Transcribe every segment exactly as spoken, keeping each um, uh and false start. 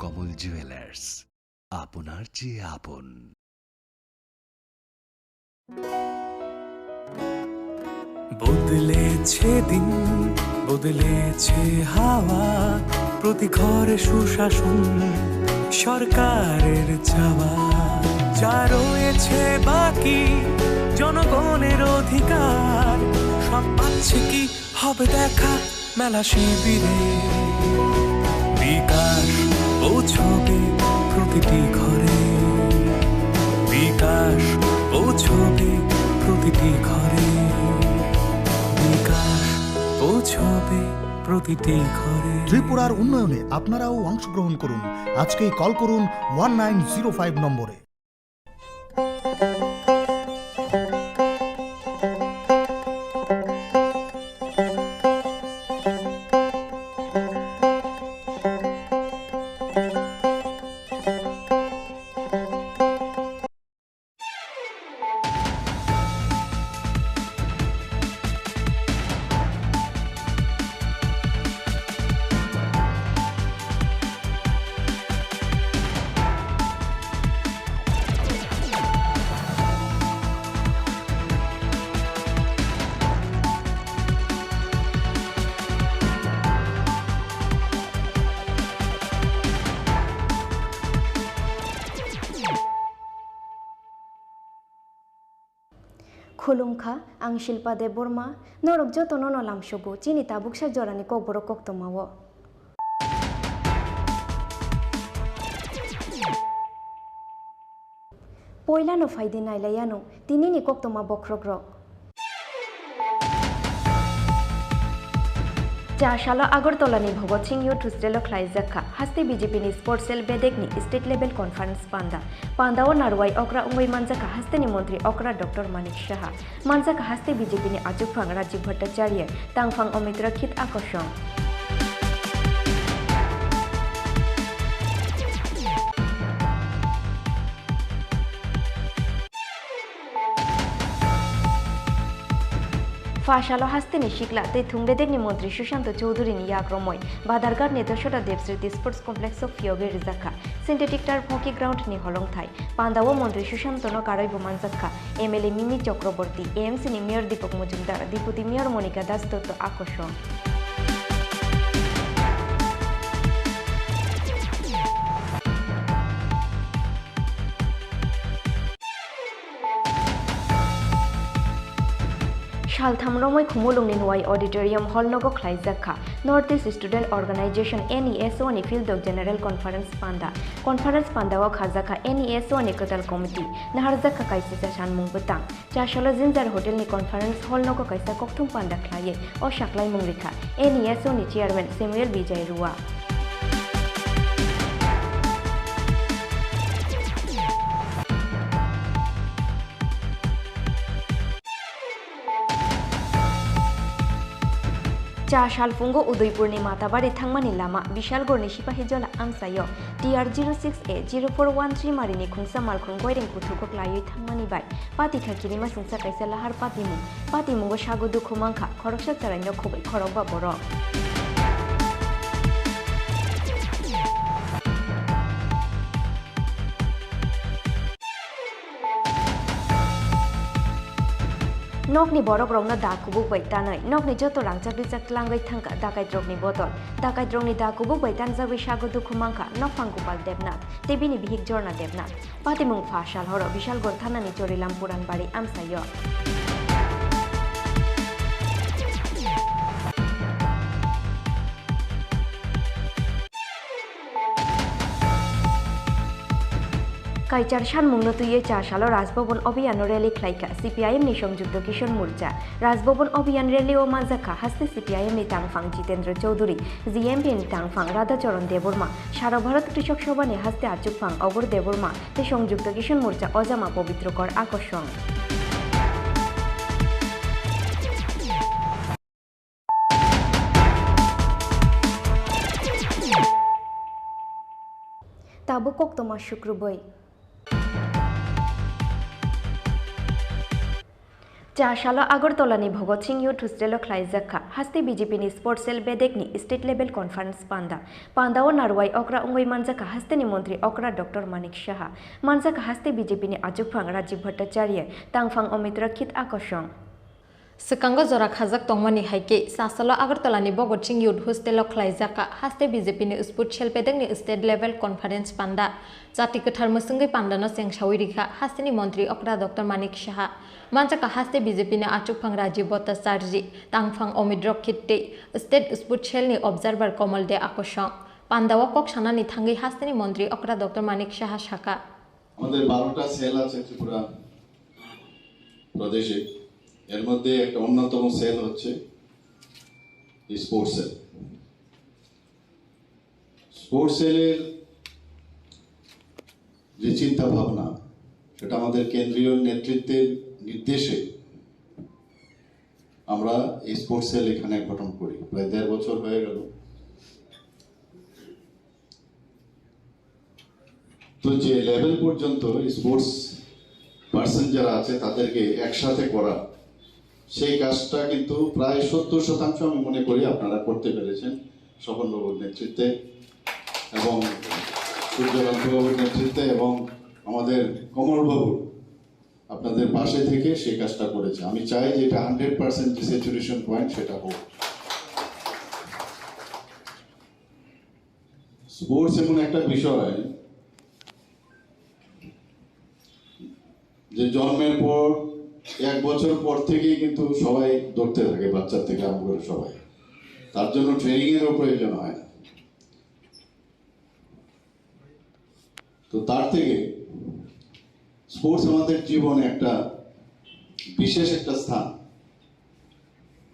কমল জুয়েলার্স, আপনার চেয়ে আপন। বদলেছে দিন, বদলেছে হাওয়া, প্রতি ঘরে সুশাসন সরকারের চাওয়া। যা রয়েছে বাকি জনগণের অধিকার, সব পাচ্ছে কি হবে দেখা মেলা শিবিরে। বিকাশ পৌঁছবে প্রতিটি ঘরে, বিকাশ পৌঁছবে প্রতিটি ঘরে, বিকাশ পৌঁছবে প্রতিটি ঘরে। ত্রিপুরার উন্নয়নে আপনারাও অংশগ্রহণ করুন। আজকেই কল করুন ওয়ান নাইন জিরো ফাইভ নম্বরে। Khulumkha, ang Shilpa Debbarma, norok jotono no lamsogo chini tabuksa jorani kokborok koktwmao. Poilano phaidi nailaiano tinini koktwma bokhrokrok. Chasalo Agartala ni Bhagat Singh Youth Hostel o khlaijak kha haste B J P ni Sports Cell bedek ni State Level Conference panda. Panda o narwai okra wngwi manjak kha haste ni montri okra Doctor Manik Saha. Manjak kha haste B J P ni achukphang Rajiv Bhattacharya, tangphang Omit Rakshit akosong. Pha salo hasteni sikla tei thum bedekni montri Sushanto Chowdhury ni yak romwi Badharghat ni Dosota Devsriti Sports Complex o phiyogwi rijak kha synthetic turf hockey ground ni holongthai. Pandao montri Sushantono karwibo manjak kha M L A Mimi Chakraborty, A M C ni Mayor Deepak Majumdar, Deputy Mayor Monika Das Dutta akosong. Saltham romwi Khumulwngni Nwai Auditorium Hall nogo khlaijak kha North East Student Organization, N E S O ni Phildok General Conference panda. Conference pandao khajak kha N E S O ni kwtal committee, naharjak kha kaisa cha sanmung bwtang. Chasalo Ginger Hotel ni Conference Hall nogo kaisa kokthum panda khlaiwi o saklaimung rikha N E S O ni Chairman Samuel Bijay Rua. Cha salphungo Udaipurni Matabari thangmani lama Bishalgarhni Sipahijola amchaio T R zero six A zero four one three marini khungsa malkhung goireng kuthugo klaiwi thangmani bai patikha kirima singsa kaisa lahar patimung. Patimungo sago dukhu mankha, khoroksa chwraino khobwi khorokba borok. Nokni borokrokno da kubuk bai tanwi nokni joto rangchak rijak tlangwi thangkha dakaitrokni bodol. Dakaitrokni da kubuk bai tanjagwi sago dukhu mankha nokphang Gopal Debnath tei bini bihik Jorna Debnath. Patimung pha sal horo Bishalgarh thanani Chorilam Puranbari amchaio. Kaichar sanmungno twiwi cha salo Raj Bhaban Abhiyano rally khlaikha C P I M ni Sangyukta Kisan Morcha. Raj Bhaban Abhiyan rally o manjakha haste C P I M ni tangphang Jitendra Chowdhury, G M P ni tangphang Radhacharan Debbarma, Sara Bharat Krishak Sabha ni haste achukphang Agor Debbarma tei Sangyukta Kisan Morcha Ojama Pobitro Kor akosong. Tabuk koktwma sukrubwi. Cha salo Agartala ni Bhagat Singh Youth Hostel o khlaijak kha haste B J P ni sports cell bedek ni state level conference panda. Panda o narwai okra wngwi manjak kha haste ni montri okra Doctor Manik Saha. Manjak kha haste B J P ni achukphang Rajiv Bhattacharya, tangphang Amit Rakshit akosong. Swkango jora khajak tongmani hai khe, cha salo Agartala ni Bhagat Singh Youth Hostel o khlaijak kha haste B J P ni sports cell bedek ni state level conference panda. Chati kwthar mwswngwi pandano chengsawi rikha hasteni montri okra Doctor Manik Saha. Manjak kha haste B J P ni achukphang Rajiv Bhattacharjee, tangphang Amit Rakshit tei state sports cell ni observer Komal De akosong. Pandao kok sanani thangwi hasteni montri okra Doctor Manik Saha sakha. আমাদের বারোটা সেল আছে ত্রিপুরা প্রদেশে। এর মধ্যে একটা অন্যতম সেল হচ্ছে sports sell. Sports সেলের যে চিন্তা ভাবনা, সেটা আমাদের কেন্দ্রীয় নেতৃত্বের নির্দেশে আমরা এই স্পোর্টস সেল এখানে গঠন করি। প্রায় দেড় বছর হয়ে গেল। তো যে লেভেল পর্যন্ত স্পোর্টস পার্সন যারা আছে, তাদেরকে একসাথে করা, সেই কাজটা কিন্তু প্রায় সত্তর শতাংশ আমি মনে করি আপনারা করতে পেরেছেন স্বপনবাবুর নেতৃত্বে এবং সূর্যকান্তবাবুর নেতৃত্বে এবং আমাদের কমলবাবু আপনাদের পাশে থেকে সেই কাজটা করেছে। আমি চাই যে এটা হান্ড্রেড পার্সেন্ট যে স্যাচুরেশন পয়েন্ট, সেটা হোক। স্পোর্টস এমন একটা বিষয় যে জন্মের পর এক বছর পর থেকেই কিন্তু সবাই দৌড়তে থাকে, বাচ্চার থেকে আরম্ভ করে সবাই। তার জন্য ট্রেনিং এরও প্রয়োজন হয় না। তো তার থেকে স্পোর্টস আমাদের জীবনে একটা বিশেষ একটা স্থান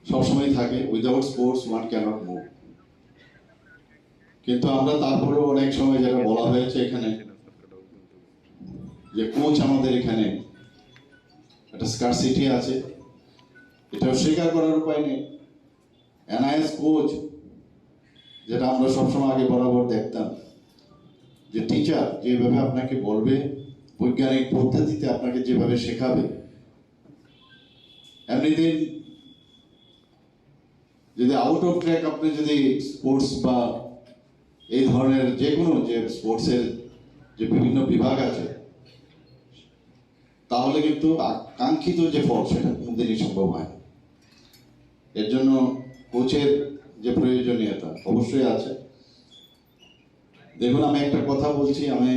সবসময় থাকে। Without sports one cannot move। কিন্তু আমরা তারপরেও অনেক সময়, যেটা বলা হয়েছে এখানে, যে কোচ আমাদের এখানে একটা স্কারসিটি আছে, এটা অস্বীকার করার উপায় নেই। এনআইএস কোচ, যেটা আমরা সবসময় আগে বরাবর দেখতাম, যে টিচার যেভাবে আপনাকে বলবে, বৈজ্ঞানিক পদ্ধতিতে আপনাকে যেভাবে শেখাবে, এমনিতেই যদি আউট অফ ট্র্যাক আপনি যদি স্পোর্টস বা এই ধরনের যে কোনো যে স্পোর্টসের যে বিভিন্ন বিভাগ আছে, তাহলে কিন্তু আ-, কাঙ্ক্ষিত যে ফল, সেটা কোনোদিনই সম্ভব হয় না। এর জন্য কোচের যে প্রয়োজনীয়তা অবশ্যই আছে। দেখুন, আমি একটা কথা বলছি, আমি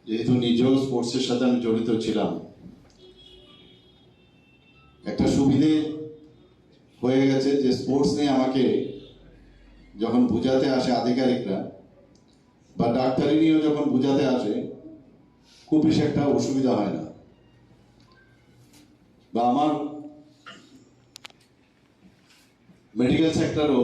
যেহেতু নিজেও স্পোর্টসের সাথে আমি জড়িত ছিলাম, একটা সুবিধে হয়ে গেছে যে স্পোর্টস নিয়ে আমাকে যখন বোঝাতে আসে আধিকারিকরা বা ডাক্তারি নিয়েও যখন বোঝাতে আসে, খুব বেশি একটা অসুবিধা হয় না। বা আমার মেডিকেল সেক্টরও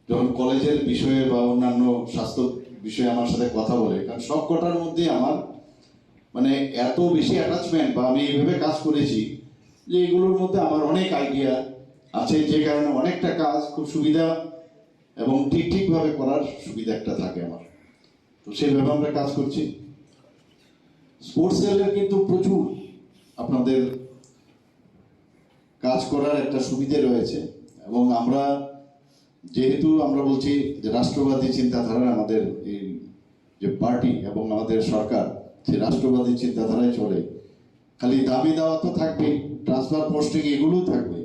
যখন কলেজের বিষয়ে বা অন্যান্য স্বাস্থ্য বিষয়ে আমার সাথে কথা বলে, কারণ সব কটার মধ্যে আমার মানে এত বেশি অ্যাটাচমেন্ট বা আমি এইভাবে কাজ করেছি যে এগুলোর মধ্যে আমার অনেক আইডিয়া আছে, যে কারণে অনেকটা কাজ খুব সুবিধা এবং ঠিক ঠিকভাবে করার সুবিধা একটা থাকে আমার। তো সেইভাবে আমরা কাজ করছি। স্পোর্টস সেলের কিন্তু প্রচুর আপনাদের কাজ করার একটা সুবিধে রয়েছে। এবং আমরা, যেহেতু আমরা বলছি যে রাষ্ট্রবাদী চিন্তাধারার আমাদের এই যে পার্টি এবং আমাদের সরকার, সেই রাষ্ট্রবাদী চিন্তাধারায় চলে, খালি দাবি দাওয়া তো থাকবেই, ট্রান্সফার পোস্টিং এগুলো থাকবে,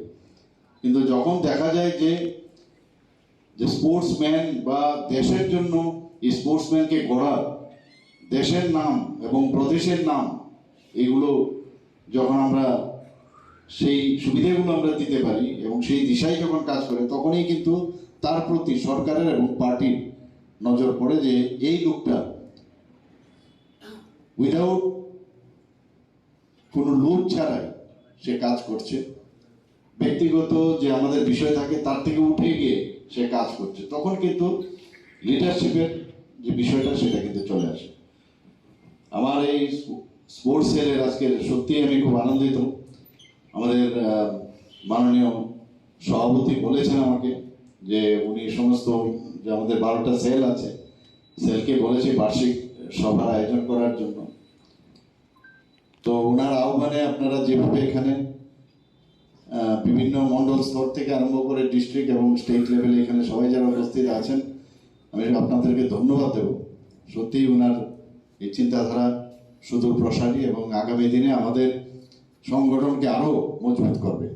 কিন্তু যখন দেখা যায় যে যে স্পোর্টসম্যান বা দেশের জন্য স্পোর্টসম্যানকে গড়া, দেশের নাম এবং প্রদেশের নাম, এগুলো যখন আমরা সেই সুবিধাগুলো আমরা দিতে পারি এবং সেই দিশায় যখন কাজ করে, তখনই কিন্তু তার প্রতি সরকারের এবং পার্টির নজর পড়ে যে এই লোকটা উইদাউট কোনো লোভ ছাড়াই সে কাজ করছে। ব্যক্তিগত যে আমাদের বিষয় থাকে, তার থেকে উঠে গিয়ে সে কাজ করছে, তখন কিন্তু লিডারশিপের যে বিষয়টা, সেটা কিন্তু চলে আসে। আমার এই স্পোর্টস সেলের আজকে সত্যিই আমি খুব আনন্দিত। আমাদের আহ, মাননীয় সভাপতি বলেছেন আমাকে যে উনি সমস্ত যে আমাদের বারোটা সেল আছে, সেলকে বলেছে বার্ষিক সভার আয়োজন করার জন্য। তো ওনার আহ্বান মানে আপনারা যেভাবে এখানে, আহ, বিভিন্ন মণ্ডল স্তর থেকে আরম্ভ করে ডিস্ট্রিক্ট এবং স্টেট লেভেলে এখানে সবাই যারা উপস্থিত আছেন, আমি আপনাদেরকে ধন্যবাদ দেব। সত্যিই ওনার এই চিন্তাধারা সুদূর প্রসারী এবং আগামী দিনে আমাদের সংগঠনকে আরো মজবুত করবে।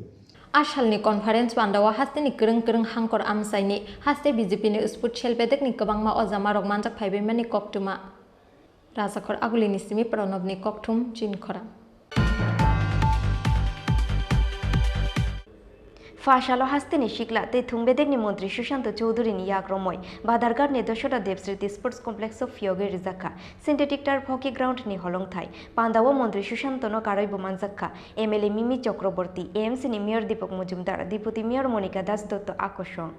A salni conference pandao hasteni kwrwng kwrwng hangkor amchaini haste B J P ni sport sel bedekni kwbangma ojamarok manjak phaibaimani koktwma. Rajakhor Agulini simi Pranobni kokthum Chinkhora. Phasalo hasteni sikla tei thwng bedekni montri Sushanta Chowdhury ni yak romwi Badharghat ni Dosora Devsriti Sports Complex o phiyogwi rijak kha synthetic turf hockey ground ni holongthai. Pandao montri Sushanta no karwi bo manjak kha M L A Mimi Chakraborty, A M C ni mayor Deepak Majumdar, deputy mayor Monika Das Dotto a kosong.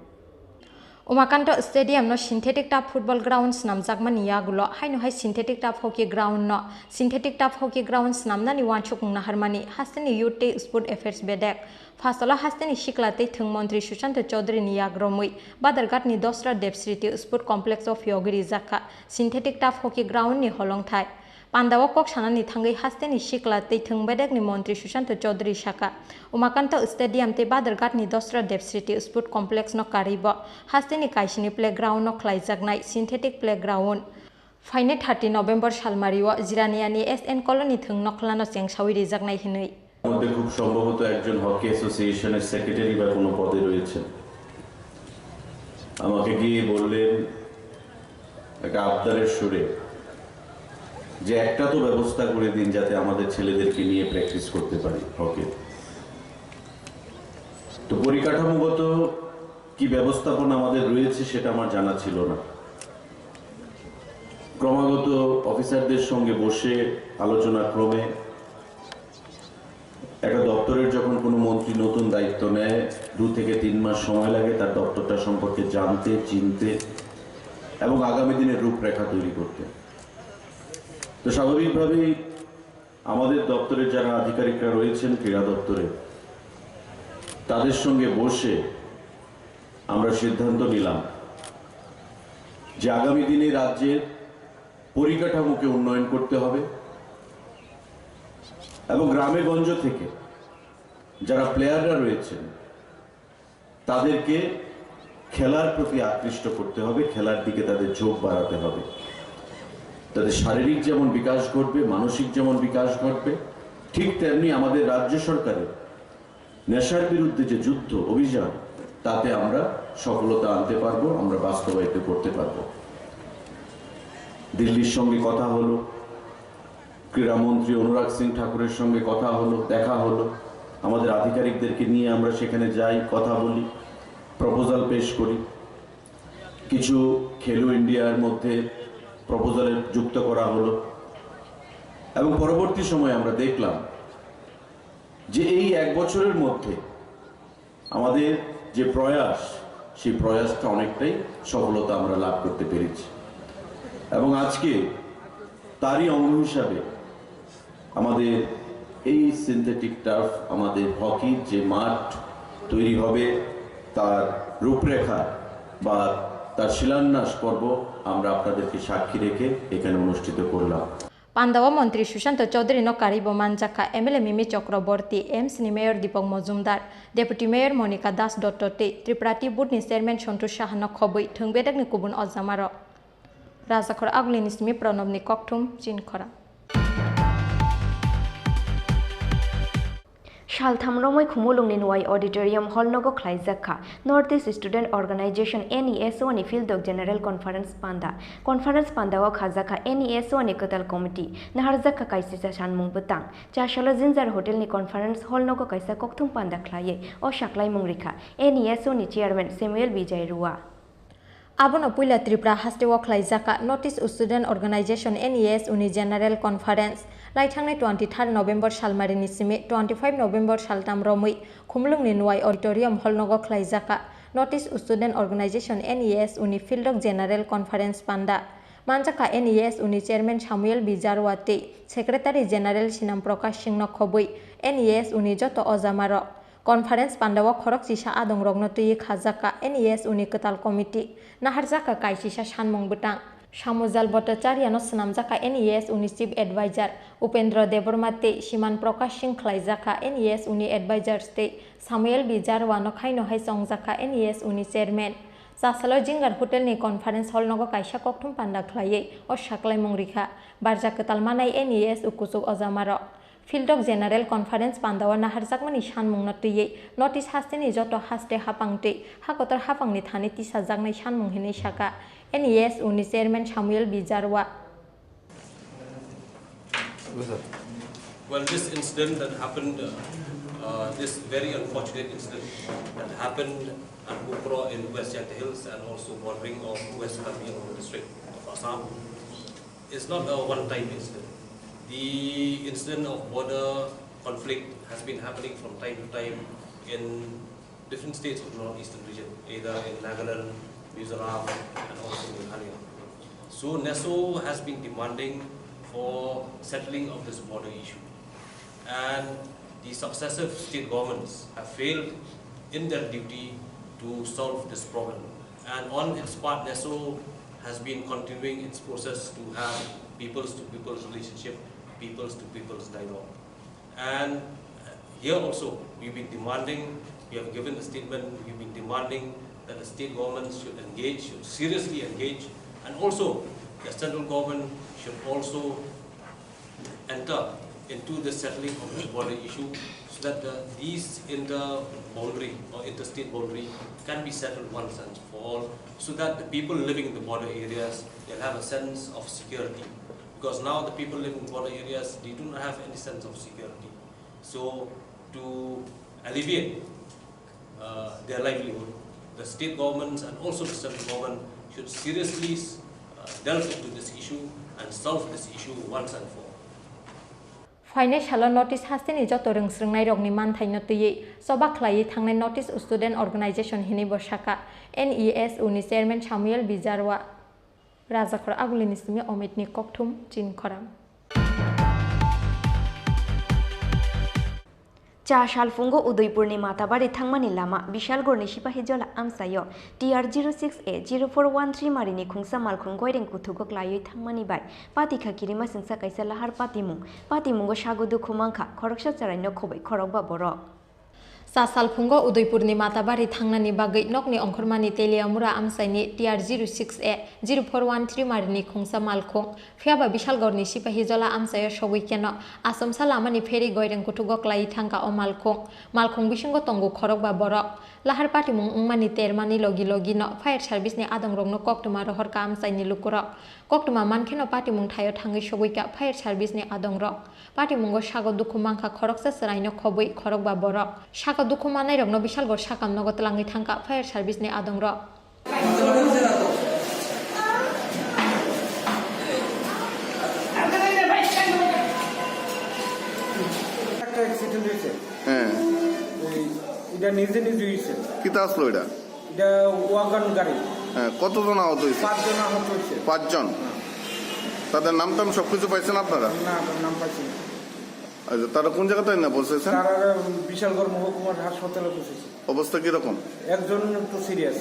Umakanto Stadium no synthetic turf football ground swnamjakmani yagulo haino hai synthetic turf hockey ground no synthetic turf hockey ground swnamnani wansukmung naharmani hasteni Youth tei Sport Affairs bedek. Phasalo hasteni sikla tei thwng montri Sushanta Chowdhury ni yak romwi Badharghat ni Dosra Devsriti Sport Complex o phiyogwi rijak kha synthetic turf hockey ground ni holongthai. Pandao kok sanani thangwi hasteni sikla tei thwng bedekni montri Sushanta Chowdhury saka, Umakanto Stadium tei Badharghat ni Dosra Devsriti Sport Complex no karwi bo hasteni kaisini playground no khlaijaknai synthetic playground. Phainai thirty November salmari o Jiraniani S N Colony thwng nokhlano chengsawi rijaknai hinwi. মধ্যে খুব সম্ভবত একজন হকি অ্যাসোসিয়েশনের সেক্রেটারি বা কোনো পদে রয়েছেন। আমাকে গিয়ে বললেন একটা আবদারের সুরে যে একটা তো ব্যবস্থা করে দিন যাতে আমাদের ছেলেদেরকে নিয়ে প্র্যাকটিস করতে পারি হকি। তো পরিকাঠামোগত কি ব্যবস্থাপনা আমাদের রয়েছে সেটা আমার জানা ছিল না। ক্রমাগত অফিসারদের সঙ্গে বসে আলোচনা ক্রমে একটা দপ্তরের যখন কোনো মন্ত্রী নতুন দায়িত্ব নেয়, দু থেকে তিন মাস সময় লাগে তার দপ্তরটা সম্পর্কে জানতে, চিনতে এবং আগামী দিনের রূপরেখা তৈরি করতে। তো স্বাভাবিকভাবেই আমাদের দপ্তরের যারা আধিকারিকরা রয়েছেন ক্রীড়া দপ্তরে, তাদের সঙ্গে বসে আমরা সিদ্ধান্ত নিলাম যে আগামী দিনে রাজ্যের পরিকাঠামোকে উন্নয়ন করতে হবে এবং গ্রামে গঞ্জ থেকে যারা প্লেয়াররা রয়েছেন তাদেরকে খেলার প্রতি আকৃষ্ট করতে হবে, খেলার দিকে তাদের ঝোঁক বাড়াতে হবে। তাদের শারীরিক যেমন বিকাশ ঘটবে, মানসিক যেমন বিকাশ ঘটবে, ঠিক তেমনি আমাদের রাজ্য সরকারের নেশার বিরুদ্ধে যে যুদ্ধ অভিযান, তাতে আমরা সফলতা আনতে পারবো, আমরা বাস্তবায়িত করতে পারবো। দিল্লির সঙ্গে কথা হলো, ক্রীড়ামন্ত্রী অনুরাগ সিং ঠাকুরের সঙ্গে কথা হলো, দেখা হলো, আমাদের আধিকারিকদেরকে নিয়ে আমরা সেখানে যাই, কথা বলি, প্রপোজাল পেশ করি। কিছু খেলো ইন্ডিয়ার মধ্যে প্রপোজালে যুক্ত করা হলো এবং পরবর্তী সময়ে আমরা দেখলাম যে এই এক বছরের মধ্যে আমাদের যে প্রয়াস, সেই প্রয়াসটা অনেকটাই সফলতা আমরা লাভ করতে পেরেছি। এবং আজকে তারই অঙ্গ হিসাবে আমাদের এই সিনথেটিক টার্ফ, আমাদের হকির যে মাঠ তৈরি হবে, তার রূপরেখা বা তার শিলান্যাস পর্ব আমরা আপনাদেরকে সাক্ষী রেখে এখানে অনুষ্ঠিত করলাম। Pandao montri Sushanta Chowdhury no karwi bo manjak kha M L A Mimi Chakraborty, A M C ni mayor Deepak Majumdar, deputy mayor Monika Das Dotto tei Tripura Tea Board ni chairman Santosh Saha no khobwi thwng bedekni kubun ojamarok. Rajakhor Agulini simi Pranobni kokthum Chinkhora. Saltham romwi Khumulwngni Nuai Auditorium Hall nogo khlaijak kha North East Student Organization, N E S O ni Phildok General Conference panda. Conference pandao khajak kha N E S O ni kwtal committee, naharjak kha kaisisa sanmung bwtang. Chasalo Jinjar Hotel ni Conference Hall nogo kaisa kokthum panda khlaiwi o saklaimung rikha N E S O ni Chairman Samuel Bijay Rua. Abono puila Tripura hasteo khlaijak kha North East Student Organization, N E S O ni General Conference. Laithangnai twenty third November salmarini simi twenty five November saltham romwi Khumulwngni Nuai Auditorium Hall nogo khlaijak kha North East Student Organization, N E S O ni Phildok General Conference panda. Manjak kha N E S O ni Chairman Samuel Bijay Rua tei Secretary General Sinam Prakash Singh no khobwi N E S O ni joto ojamarok. Conference pandao khorokchisa adongrokno twiwi khajak kha N E S O ni kwtal committee, naharjak kha kaisisa sanmung bwtang. Samujal Bhattacharya no swnamjakha N E S U ni Chief Advisor, Upendra Debbarma tei Siman Prakash Singh khlaijakha N E S U ni Advisors tei Samuel B Jarwa no khaino hai chongjakha N E S U ni Chairman. Chasalo Jingar Hotel ni Conference Hall nogo kaisa kokthum panda khlaiwi o saklaimung rikha barjak kwtal manai N E S U kuchuk ojamarok. Phildok General Conference pandao naharjakmani sanmungno twiwi notice hasteni joto haste hapang twi hakotor hapangni thani tisajaknai sanmung hinwi sakha N E S U ni Chairman Samuel B Jarwa. Well, this incident that happened, uh, uh, this very unfortunate incident that happened at Mukroh in West Jaintia Hills and also bordering of West Karbi Anglong district of Assam, is not a one-time incident. The incident of border conflict has been happening from time to time in different states of the northeastern region, either in Nagaland, Mizoram, and also Meghalaya. So NESO has been demanding for settling of this border issue, and the successive state governments have failed in their duty to solve this problem. And on its part, NESO has been continuing its process to have peoples to peoples relationship, peoples to peoples dialogue. And here also, we've been demanding, we have given a statement, we've been demanding that the state government should engage, should seriously engage, and also the central government should also enter into the settling of this border issue so that the, these inter boundary or interstate boundary can be settled once and for all so that the people living in the border areas will have a sense of security. Because now the people living in border areas, they do not have any sense of security. So to alleviate uh, their livelihood, the state governments and also the central government should seriously uh, delve into this issue and solve this issue once and for all. Phainai salo notice hasteni joto rwngsrwngnairokni manthaino twiwi choba khlaiwi thangnai North East Student Organization hinwi bo sakha N E S U ni Chairman Samuel B Jarwa. Rajakhor Agulini simi Omitni kokthum Chinkhorang. Cha salphungo Udaipurni Matabari thangmani lama Bishalgorni Sipahijola amchaio T R zero six A zero four one three marini khungsa malkhung goireng kuthugo klaiwi thangmani bai patikha kirima singsa kaisa lahar patimung. Patimungo sago dukhu mankha khoroksa chwraino khoboi khorokba borok. Cha salphungo Udaipurni Matabari thangnani bagwi nokni ongkhormani Teliamura amchaini T R zero six A zero four one three marini khungsa malkhung, phiyaba Bishalgorni Sipahijola amchaio sogwi kheno Achomsa lamani pheri goireng kuthugo klaiwi thangkha o malkhung. Malkhung bisingo tongo khorokba borok. Lahar patimung wngmani termani logi logino fire service ni adongrokno koktwma rohorkha amchaini lukurok. Koktwma mankheno patimung thaio thangwi sogwikha fire service ni adongrok. Patimungo sago dukhu mankha khoroksa chwraino khobwi khorokba borok. Sago dukhu manairokno Bishalgor sakam nogo twlangwi thangkha fire service ni adongrok. একটা অ্যাক্সিডেন্ট হয়েছে। হ্যাঁ ওই এটা নিজে নিজে হয়েছে। কিতা আসলো এটা? এটা ওয়াগন গাড়ি। হ্যাঁ, কতজন আহত হয়েছে? পাঁচজন আহত হয়েছে। পাঁচজন। তাদের নাম টাম সব কিছু পাইছেন আপনারা? না, নাম পাইছি না। আচ্ছা, তারা কোন জায়গাতে না পৌঁছেছেন? তারা বিশালগড় মহকুমার হাসপাতালে পৌঁছেছে। অবস্থা কিরকম? একজন একটু serious.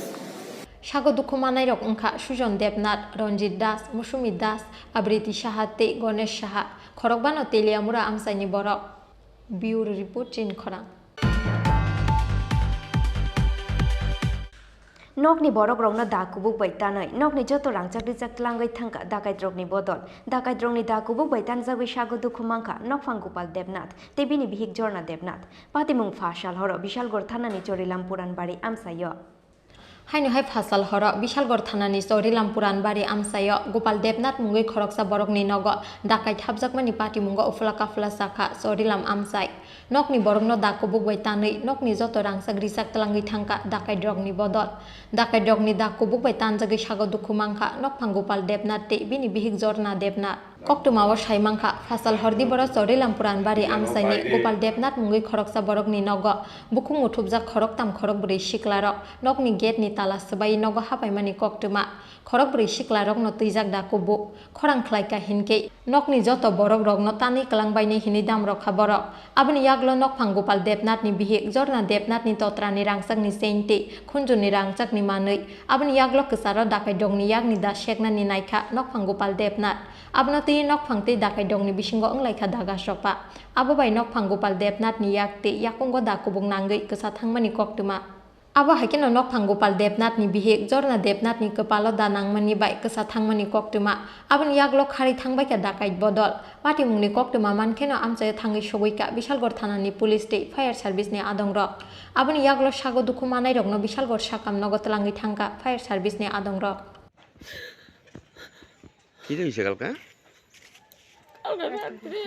Sago dukhu manairok wngkha Sujon Debnath, Ranjit Das, Musumi Das, Abriti Saha tei Ganesh Saha. Khorokbano Teliamura amchaini borok. Bureau Report, Chinkhorang. Nokni borokrokno da kubuk bai tanwi nokni joto rangchak rijak tlangwi thangkha dakaitrokni bodol. Dakaitrokni da kubuk bai tanjagwi sago dukhu mankha nokphang Gopal Debnath tei bini bihik Jorna Debnath. Patimung pha sal horo Bishalgor thanani Chorilam Puranbari amchaio. Haino hai phasal horo Bishalgor thanani Chorilam Puranbari amchaio Gopal Debnath mungwi khoroksa borokni nogo dakai thapjakmani patimungo uphla kaphla sakha Chorilam amchai. Nokni borokno da kubuk bai tanwi nokni joto rangchak rijak tlangwi thangkha dakaitrokni bodol. Dakaitrokni da kubuk bai tanjagwi sago dukhu mankha nokphang Gopal Debnath tei bini bihik Jorna Debnath. Koktwmao sai mankha, Phasal Hordi Boro Chorilam Puranbari amchaini Gopal Debnath mungwi khoroksa borokni nogo bukhuk muthubjak khoroktham khorokbrwi siklarok nokni gate ni tala swbai nogo hapaimani koktwma. Khorokbrwi siklarokno twijak da kubuk. Khorang khlaikha hinkhe nokni joto borokrokno tanwi kwlangbainai hinwi damrokha borok. Aboni yaglo nokphang Gopal Debnathni bihik Jorna Debnathni totrani rangchakni chain tei khunjurni rangchakni manwi. Aboni yaglo kwcharo dakaitdokni yakni da seknani naikha nokphang Gopal Debnath. Abono twi nokphang tei dakaitdokni bisingo wnglaikha daga sopa. Abo bai nokphang Gopal Debnathni yak tei yakungo da kubuk nangwi kwsa thangmani koktwma. Abo hai kheno nokphang Gopal Debnathni bihik Jorna Debnathni kwpalo da nangmani bai kwsa thangmani koktwma. Aboni yaglo kharwi thangbaikha dakait bodol. Patimungni koktwma mankheno amchaio thangwi sogwikha Bishalgarh thanani police tei fire service ni adongrok. Aboni yaglo sago dukhu manairokno Bishalgarh sakam nogo twlangwi thangkha fire service ni adongrok. Kiri bisa kalka? Kalka ratre.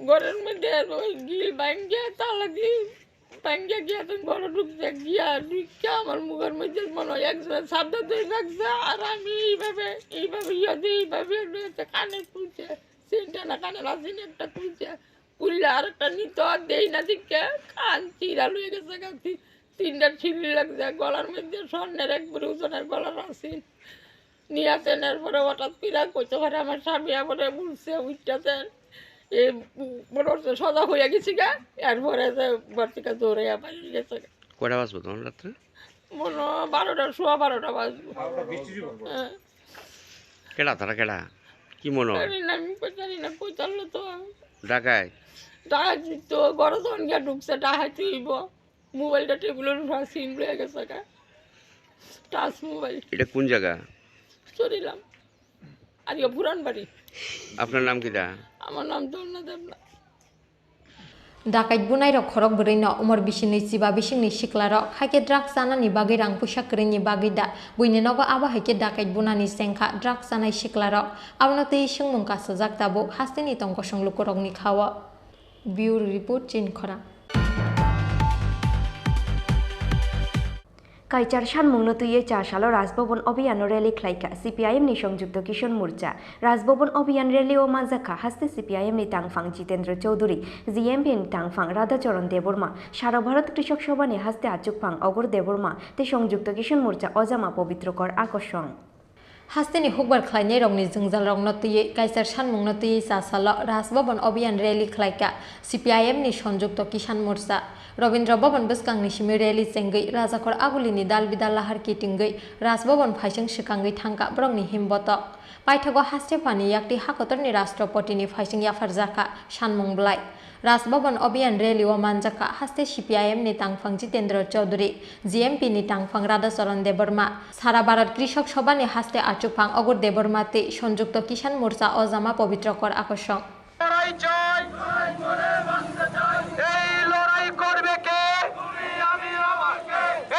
ঘরের মধ্যে ওই গ্রিল ভাঙ্গিয়া তালা দিয়ে ভাঙ্গিয়া গিয়া তো ঘরে ঢুকতে গিয়া ঢুকিয়া আমার মুখের মধ্যে মনে হয় একজনের সাবধান ধরে রাখছে, আর আমি এইভাবে এইভাবে ইয়ে দিয়ে এইভাবে একটা কানে খুলছে, সেন্টা না কানে রাখছি একটা খুলছে, খুললে আরেকটা নিতে আর দেই না দিকে কান চিরা লয়ে গেছে, কান তি-, তিনটা ছিঁড়ি লাগছে, গলার মধ্যে স্বর্ণের এক ভরি ওজনের গলার আছে। নিয়ে আসেন, এরপরে হঠাৎ করে কইতে পারে আমার স্বামী আমারে বলছে, "উঠতেছেন।" এই মনে হচ্ছে সজাগ হইয়া গেছি গা, এরপরে যে ঘর থেকে দৌড়ে বাইরে গেছে গা। কয়টা বাজবো তখন রাত্রে? মনে হয় বারোটা, সোয়া বারোটা বাজবো। হ্যাঁ। কেডা তারা কেডা? কি মনে হয়? জানি না, আমি কই জানি না, কই জানলো তো। ডাকাই? ডাকাই তো ঘরে যখন গিয়া ঢুকছে, ডাকাই তো হইব। মোবাইলটা টেবিলের উপর সিম রয়ে গেছে গা। Touch mobile. এটা কোন জায়গা? চুরিলাম। আর ইয়ে পুরান বাড়ি। আপনার নাম কিতা? আমার নাম দর্ণা Debnath. Dakait bunairok khorok bwrwino umor bisinwi chiba bisingni siklarok, haikhe drugs chanani bagwi rang puisa kwrwini bagwi da buini nogo abo haikhe dakait bunani chengkha drugs chanai siklarok. Abono twi swngmung kasajak tabuk hasteni tongkosong lukurokni khao. Bureau Report, Chini Khorang. Kaichar sanmungno twiwi cha salo Rajbhavan Abhiyan rally khlaikha C P I M ni Songjukto Kisan Morcha. Rajbhavan Abhiyan rally o manjakha haste C P I M ni tangphang Jitendra Chowdhury, G M P ni tangphang Radhacharan Debbarma, Sara Bharat Krishak Sabha ni haste achukphang Agur Debbarma tei Songjukto Kisan Morcha Ojama Pobitro Kor Akosong. Hasteni hukbar khlainairokni jwngjalrokno twiwi, kaichar sanmungno twiwi cha salo Raj Bhavan Abhiyan rally khlaikha C P I M ni Sonjukto Kisan Morcha. Rabindra Bhavan bwskangni simi rally chengwi Rajakhor Agulini dal bidal lahar kitingwi Raj Bhavan phaising swkangwi thangkha borokni himbotok. Paithago haste phani yakti hakotorni Rashtrapatini phaising yapharjakha sanmung bwlai. Raj Bhavan Abhiyan rally o manjakha haste C P I M ni tangphang Jitendra Chaudhary, G M P ni tangphang Radhacharan Debbarma, Sara Bharat Krishak Sabha ni haste achukphang Agur Debbarma tei Sonjukto Kisan Morcha Ojama Pobitro Kor Akosong. লড়াই চাই, এই লড়াই করবে কে?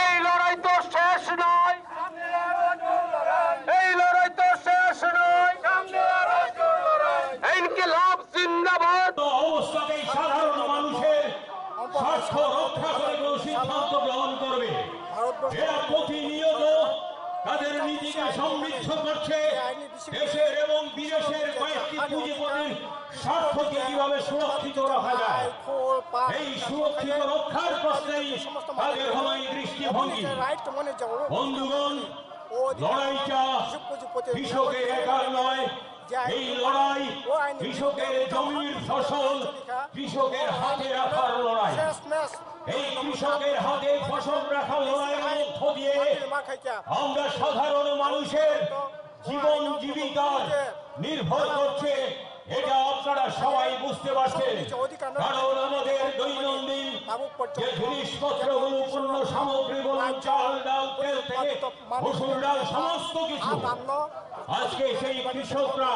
এই লড়াই তো শেষ নয়, এই লড়াই তো শেষ নয়। ইনকিলাব জিন্দাবাদ। অবস্থাতেই সাধারণ মানুষের স্বার্থ রক্ষা করে কোনো সিদ্ধান্ত গ্রহণ করবে। এরা প্রতিনিয়ত তাদের নীতিকে সমৃদ্ধ করছে, দেশের এবং বিদেশের কয়েকটি পুঁজিপতির স্বার্থকে কিভাবে সুরক্ষিত রাখা যায়, এই সুরক্ষিত রক্ষার প্রশ্নেই তাদের হলো এই দৃষ্টিভঙ্গি। বন্ধুগণ, লড়াইটা কৃষকের একার নয়, এই লড়াই কৃষকের জমির ফসল কৃষকের হাতে রাখার লড়াই। এই কৃষকের হাতে ফসল রাখার লড়াইয়ের মধ্য দিয়ে আমরা সাধারণ মানুষের জীবন জীবিকার নির্ভর করছে, এটা আপনারা সবাই বুঝতে পারছেন। কারণ আমাদের দৈনন্দিন যে জিনিসপত্রগুলো, পণ্য সামগ্রীগুলো, চাল, ডাল, তেল থেকে মসুর ডাল, সমস্ত কিছু আজকে সেই কৃষকরা,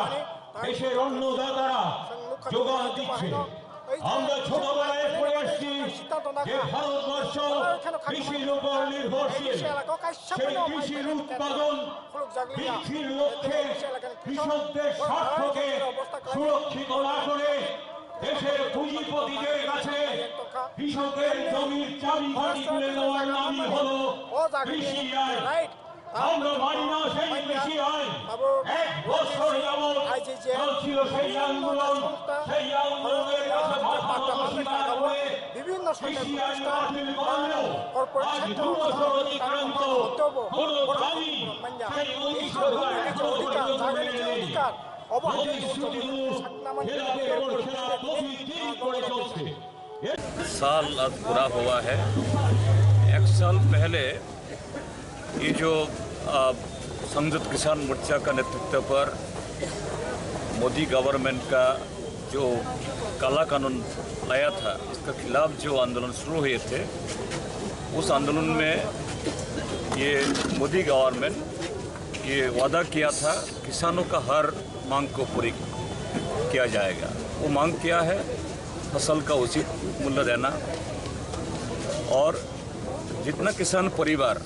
দেশের অন্নদাতারা যোগান দিচ্ছে। আমরা ছোটবেলায় পড়ে আসছি যে ভারতবর্ষ কৃষির উপর নির্ভরশীল। সেই কৃষির উৎপাদন বৃদ্ধির লক্ষ্যে কৃষকদের স্বার্থকে সুরক্ষিত না করে দেশের পুঁজিপতিদের কাছে কৃষকের জমির চাবিকাঠি তুলে দেওয়ার নামই হলো কৃষি আইন। আমরা মানি না সেই কৃষি আইন। এক বছর যাবত চলছিল সেই আন্দোলন, সেই আন্দোলনের কাছে মাথা নত না করে কৃষি আইন বাতিল করলেও আজ দু বছর অতিক্রান্ত, কোনো দাবি সেই উনিশশো একাত্তর পর্যন্ত মেনে নেয়নি। প্রতিশ্রুতি মুখ, খেলাপের পর খেলাপ, কপি ক্লিক করে চলছে। साल आज पूरा हुआ है। एक साल पहले ये जो, आ, संयुक्त किसान मोर्चा का नेतृत्व पर मोदी गवर्नमेंट का जो काला कानून लाया था, इसका खिलाफ जो आंदोलन शुरू हुए थे, उस आंदोलन में ये मोदी गवर्नमेंट ये वादा किया था किसानों का हर मांग को पूरी किया जाएगा। वो मांग क्या है? फसल का उचित मूल्य देना और जितना किसान परिवार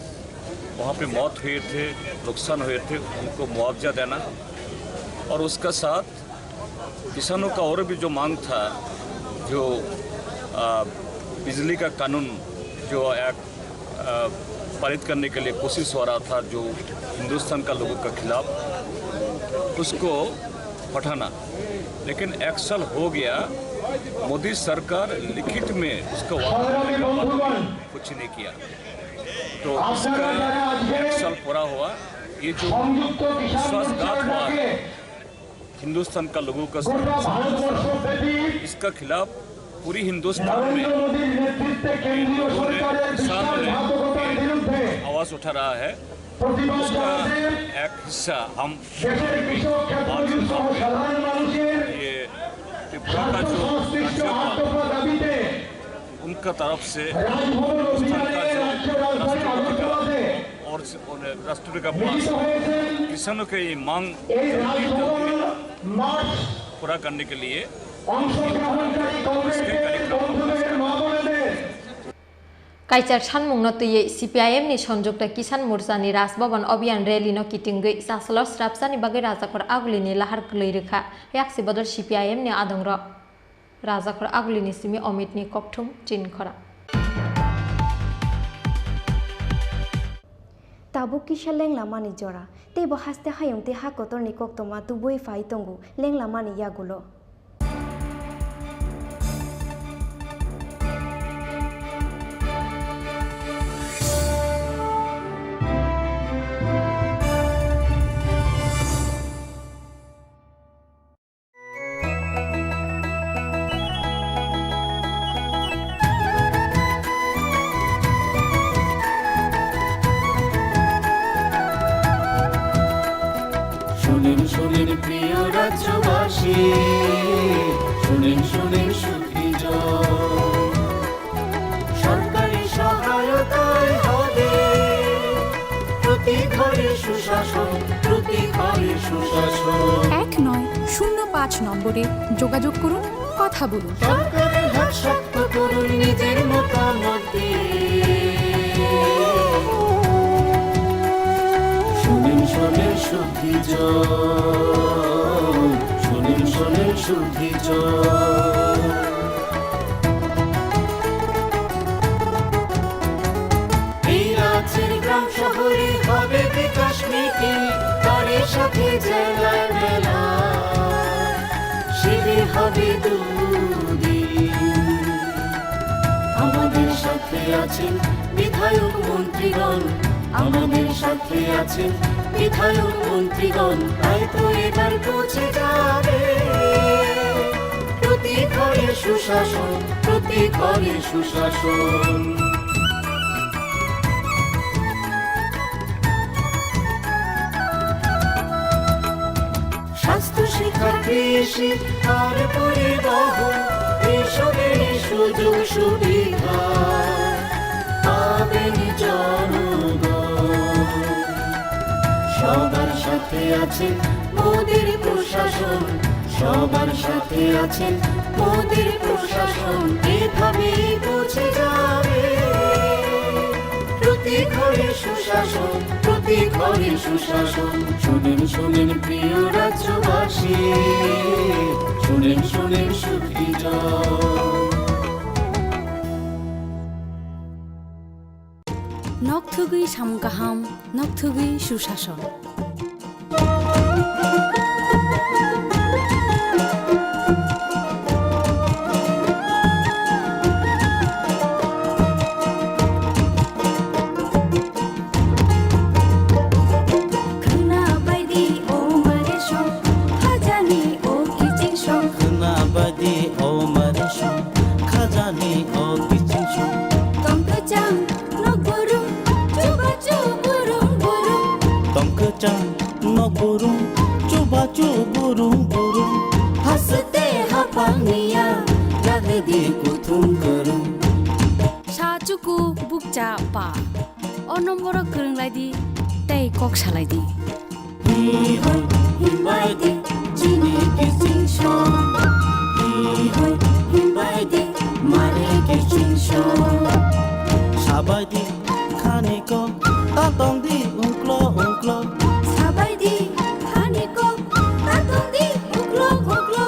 वहाँ पे मौत हुए थे, नुकसान हुए थे, उनको मुआवजा देना और उसका साथ किसानों का और भी जो मांग था, जो, आ, बिजली का कानून जो एक, आ, पारित करने के लिए कोशिश हो रहा था, जो हिंदुस्तान का लोगों के खिलाफ, उसको हटाना। लेकिन एक साल हो गया, मोदी सरकार लिखित में उसका वादा करने के बाद कुछ नहीं किया। तो इसका एक साल पूरा हुआ, ये जो विश्वासघात हुआ है, हिंदुस्तान का लोगों का साथ, इसका खिलाफ पूरी हिंदुस्तान में लोगों ने, किसानों ने आवाज उठा रहा है। उसका एक हिस्सा हम आज उठाओगे। ये त्रिपुरा का जो राज्यपाल, उनका तरफ से हिंदुस्तान का जो राष्ट्रपति का और राष्ट्रपति का पास किसानों के ये मांग जल्दी, जल्दी पूरा करने के लिए इसके कार्यक्रम Kaichar sanmungno twiwi C P I M ni Sonjukta Kisan Morcha ni Raj Bhaban Abhiyan rally no kitingwi chasalo srapsa ni bagwi Rajakhor Aguli ni lahar kwlwi rwkha. Yaksi bodol C P I M ni adongrok. Rajakhor Aguli ni simi Omit ni kokthum chin khorang. Tabuk kisa lenglamani jora, teibo haste hayung tei ha kotorni koktwma tubui phai tongo lenglamani yagulo. শুনেন, শুনেন প্রিয় রাজ্যবাসী, শুনেন, শুনেন সুখী জন। সরকারি সহায়তায় হবে প্রতি ঘরে সুশাসন, প্রতি ঘরে সুশাসন। এক নয় শূন্য পাঁচ নম্বরে যোগাযোগ করুন, কথা বলুন। সরকারের হাত শক্ত করুন নিজের মতামত দিয়ে। শুনেন, শুনেন সুখী জন, শুনেন, শুনেন সুখী জন। এই রাজ্যের গ্রাম শহরে হবে বিকাশ মিটিং, তারই সাথে জেলায় মেলা, শিবির হবে দুদিন। আমাদের সাথে আছেন বিধায়ক মন্ত্রীগণ, আমাদের সাথে আছেন বিধায়ক মন্ত্রীগণ, তাই তো এবার পৌঁছে যাবে প্রতি ঘরে সুশাসন, প্রতি ঘরে সুশাসন। স্বাস্থ্য, শিক্ষা, কৃষি আর পরিবহন, এইসবেরই সুযোগ সুবিধা পাবেন জনগণ। সবার সাথে আছেন মোদির প্রশাসন, সবার সাথে আছেন মোদির প্রশাসন। এভাবেই পৌঁছে যাবে প্রতি ঘরে সুশাসন, প্রতি ঘরে সুশাসন। শুনেন, শুনেন প্রিয় রাজ্যবাসী, শুনেন, শুনেন সুখী জন। Nokthugwi samung kaham, nokthugwi susason. Khwna baidi o mare song, khajani o kiching song. Khwna baidi o mare song, khajani o kiching song. Tong kwchang nok burum, chubachu burum burum. Tong kwchang nok burum, chubachu burum burum. Haste haphang niya, jagedi kuthum kwrwng. Sa chuku bukcha pa. O nomboro kwrwng lai di, tei kok salai di. Hi hoi himbai di, chini kiching song. Hi hoi himbai di, mare kiching song. Sabai di, khani kok, ta tong di, ungklo, ungklo. Sabai di, khani kok, ta tong di, ungklo, ungklo.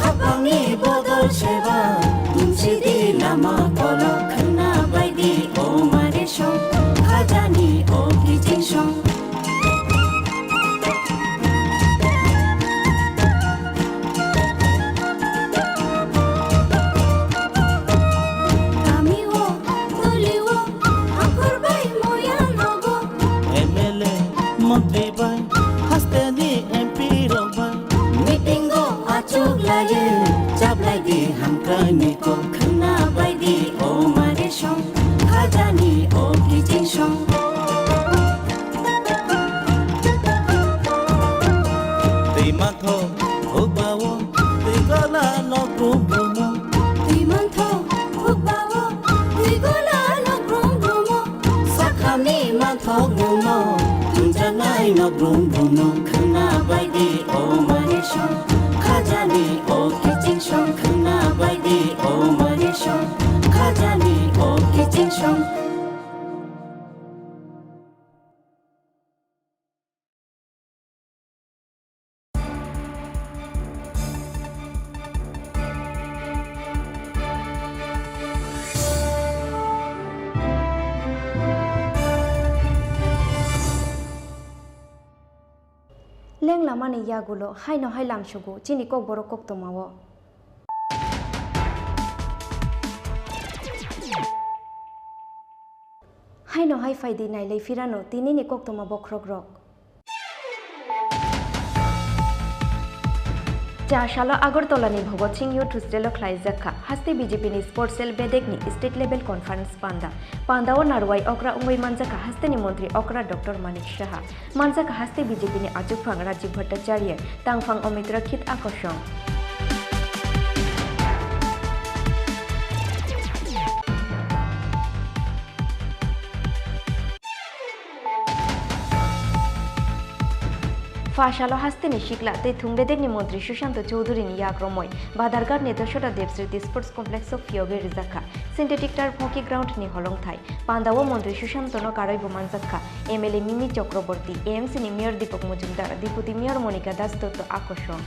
Khapangni bodol seba, tumsi di lama kolok. Khwna bai di, o mare song, khajani o kiching song. Kami o, toli o, akhor bai moya nogo. M L A, montri bai, haste ni M P rok bai. Meeting o achuk laye, chaplai di hamkrai ni kok. Khwna bai di, o mare song, khajani o kiching song. Twi mantho hukbao, twi gola nok brum brumo. Twi mantho hukbao, twi gola nok brum brumo. Sakhamni manthok bumno, tungjaknai nok brum brumno. Khwna bai di, o mare song, khajani o kiching song. Khwna bai di, o mare song, khajani o kiching song. Lenglamani yagulo haino hai lamsugo chini kokborok koktwmao. Haino hai phaidi nailai phirano tinini koktwma bokhrokrok. Cha salo Agartala ni Bhagat Singh Youth Hostel o khlaijak kha haste B J P ni Sports Cell bedek ni State Level Conference panda. Panda o narwai okra wngwi manjak kha haste ni montri okra Doctor Manik Saha. Manjak haste B J P ni achukphang Rajiv Bhattacharya, tangphang Omitra Khit Akosong. Pha salo haste ni sikla tei thum bedek ni montri Sushanta Chowdhury ni yak romwi Badharghat ni Doshoda Devsriti Sports Complex o phiyogwi rijak kha synthetic turf hockey ground ni holongthai. Panda o montri Sushanta no karwi bo manjak kha M L A Mimi Chakraborty, A M C ni Mayor Deepak Majumdar, Deputy Mayor Monika Das Dutta Akosong.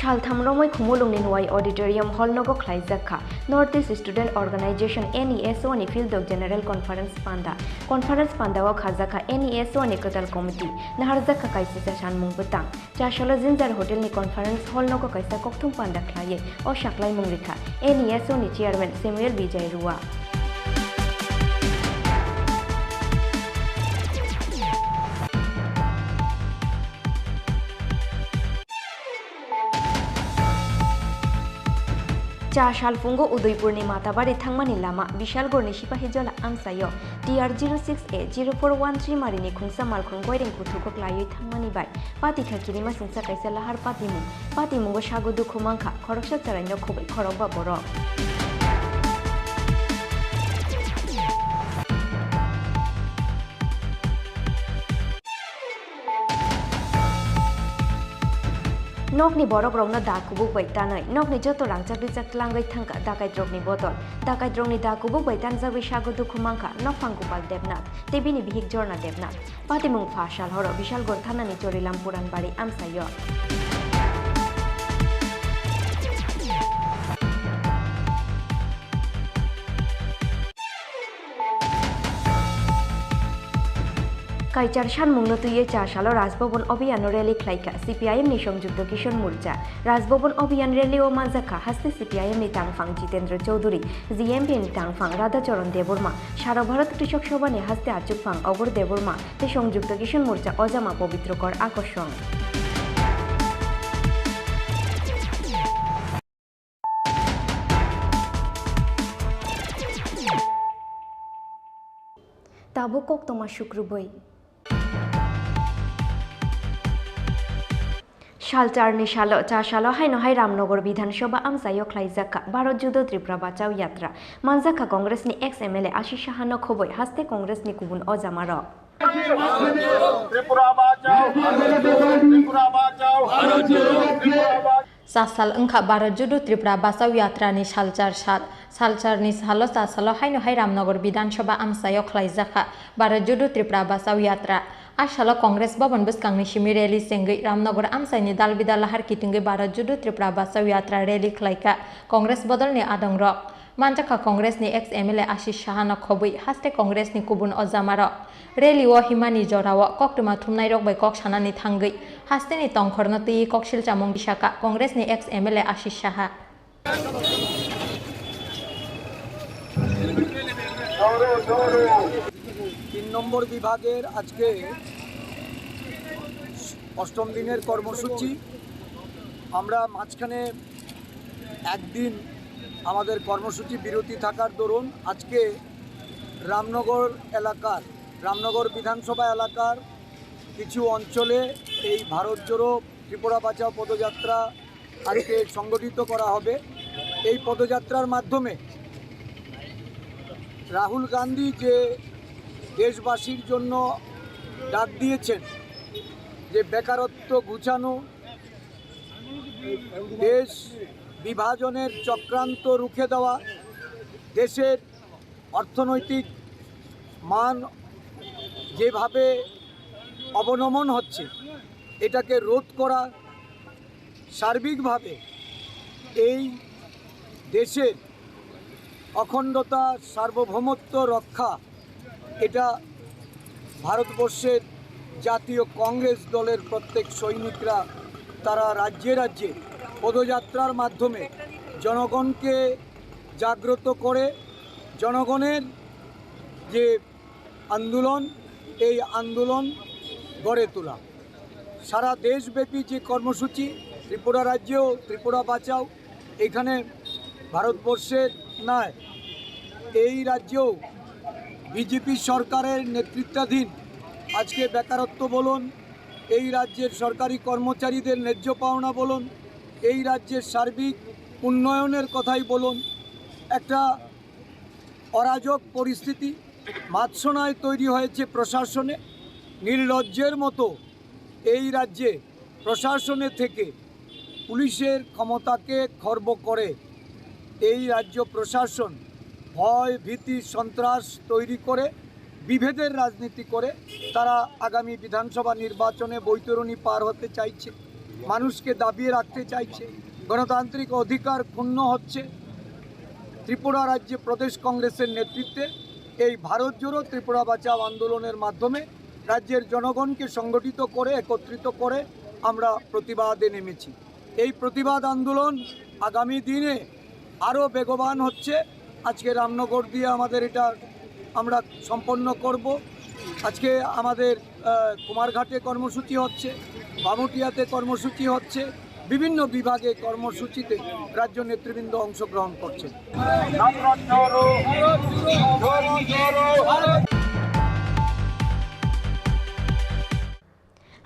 Saltham romwi Khumulwng ni Nwai Auditorium Hall nogo khlaijak kha North East Student Organization, N E S O ni Phildok General Conference panda. Conference panda o khajak kha N E S O ni kwtal committee, naharjak kha kaisa cha sanmung bwtang. Chasalo Ginger Hotel ni Conference Hall nogo kaisa kokthum panda khlaiwi o saklaimung rikha N E S O ni Chairman Samuel Vijay Rua. Cha salphungo Udaipurni Matabari thangmani lama Bishalgorni Sipahijola amchaio T R zero six A zero four one three marini khungsa malkhung goireng kuthugo klaiwi thangmani bai patikha kirima singsa kaisa lahar patimung. Patimungo sago dukhu mankha khoroksa chwraino khobwi khorokba borok. Nokni borokrokno da kubuk bai tanwi nokni joto rangchak rijak tlangwi thangkha dakaitrokni bodol. Dakaitrokni da kubuk bai tanjagwi sago dukhu mankha nokphang Gopal Debnath tei bini bihik Jorna Debnath. Patimung pha sal horo Bishalgarh thanani Chorilam Puranbari amchaio. Kaichar sanmungno twiwi cha salo Rajbhaban Abhiyano rally khlaikha C P I M ni Songjukto Kishon Morcha. Rajbhaban Abhiyan rally o manjakha haste C P I M ni tangphang Jitendra Chowdhury, G M P ni tangphang Radhacharan Debbarma, Sara Bharat Krishok Sabha ni haste achukphang Ogor Debbarma tei Songjukto Kishon Morcha Ojama Pobitro Kor Akosong. Tabuk koktwma sukrubwi. Salcharni salo, cha salo haino hai Ramnagar Bidhan Sabha amchaio khlaijakha Bharat Jodo Tripura Bachao Yatra. Manjakha Congress ni ex M L A Ashish Saha no khobwi haste Congress ni kubun ojamarok. Tripura Bachao, Tripura Bachao, Tripura Bachao. Cha sal wngkha Bharat Jodo Tripura Bachao Yatra ni salchar sal. Salcharni salo cha salo haino hai Ramnagar Bidhan Sabha amchaio khlaijakha Bharat Jodo Tripura Bachao Yatra. A salo Congress Bhavan bwskangni simi rally chengwi Ramnagar amchaini dal bidal lahar kitingwi Bharat Jodo Tripura Bachao Yatra rally khlaikha Congress bodolni adongrok. Manjakha Congress ni ex M L A Ashish Saha no khobwi haste Congress ni kubun ojamarok. Rally o himani jorao koktwma thumnairok bai kok sanani thangwi hasteni tongkhorno twiwi koksil chamung bisakha Congress ni ex M L A Ashish Saha. তিন নম্বর বিভাগের আজকে অষ্টম দিনের কর্মসূচি। আমরা মাঝখানে একদিন আমাদের কর্মসূচি বিরতি থাকার দরুন আজকে রামনগর এলাকার, রামনগর বিধানসভা এলাকার কিছু অঞ্চলে এই ভারত জোড়ো ত্রিপুরা বাঁচাও পদযাত্রা আজকে সংগঠিত করা হবে। এই পদযাত্রার মাধ্যমে রাহুল গান্ধী যে দেশবাসীর জন্য ডাক দিয়েছেন, যে বেকারত্ব ঘুচানো, দেশ বিভাজনের চক্রান্ত রুখে দেওয়া, দেশের অর্থনৈতিক মান যেভাবে অবনমন হচ্ছে, এটাকে রোধ করা, সার্বিকভাবে এই দেশের অখণ্ডতা, সার্বভৌমত্ব রক্ষা, এটা ভারতবর্ষের জাতীয় কংগ্রেস দলের প্রত্যেক সৈনিকরা তারা রাজ্যে রাজ্যে পদযাত্রার মাধ্যমে জনগণকে জাগ্রত করে জনগণের যে আন্দোলন, এই আন্দোলন গড়ে তোলা। সারা দেশব্যাপী যে কর্মসূচি, ত্রিপুরা রাজ্যেও ত্রিপুরা বাঁচাও, এখানে ভারতবর্ষের নয়, এই রাজ্যেও বিজেপি সরকারের নেতৃত্বাধীন আজকে বেকারত্ব বলুন, এই রাজ্যের সরকারি কর্মচারীদের ন্যায্য পাওনা বলুন, এই রাজ্যের সার্বিক উন্নয়নের কথাই বলুন, একটা অরাজক পরিস্থিতি মাৎসনায় তৈরি হয়েছে প্রশাসনে। নির্লজ্জের মতো এই রাজ্যে প্রশাসনে থেকে পুলিশের ক্ষমতাকে খর্ব করে এই রাজ্য প্রশাসন ভয়, ভীতি, সন্ত্রাস তৈরি করে, বিভেদের রাজনীতি করে তারা আগামী বিধানসভা নির্বাচনে বৈতরণী পার হতে চাইছে, মানুষকে দাবিয়ে রাখতে চাইছে, গণতান্ত্রিক অধিকার ক্ষুণ্ণ হচ্ছে। ত্রিপুরা রাজ্যে প্রদেশ কংগ্রেসের নেতৃত্বে এই ভারত জোড়ো ত্রিপুরা বাঁচাও আন্দোলনের মাধ্যমে রাজ্যের জনগণকে সংগঠিত করে, একত্রিত করে আমরা প্রতিবাদে নেমেছি। এই প্রতিবাদ আন্দোলন আগামী দিনে আরও বেগবান হচ্ছে। আজকে রামনগর দিয়ে আমাদের এটা আমরা সম্পন্ন করব। আজকে আমাদের, আহ, কুমারঘাটে কর্মসূচি হচ্ছে, বামুটিয়াতে কর্মসূচি হচ্ছে, বিভিন্ন বিভাগে কর্মসূচিতে রাজ্য নেতৃবৃন্দ অংশগ্রহণ করছেন।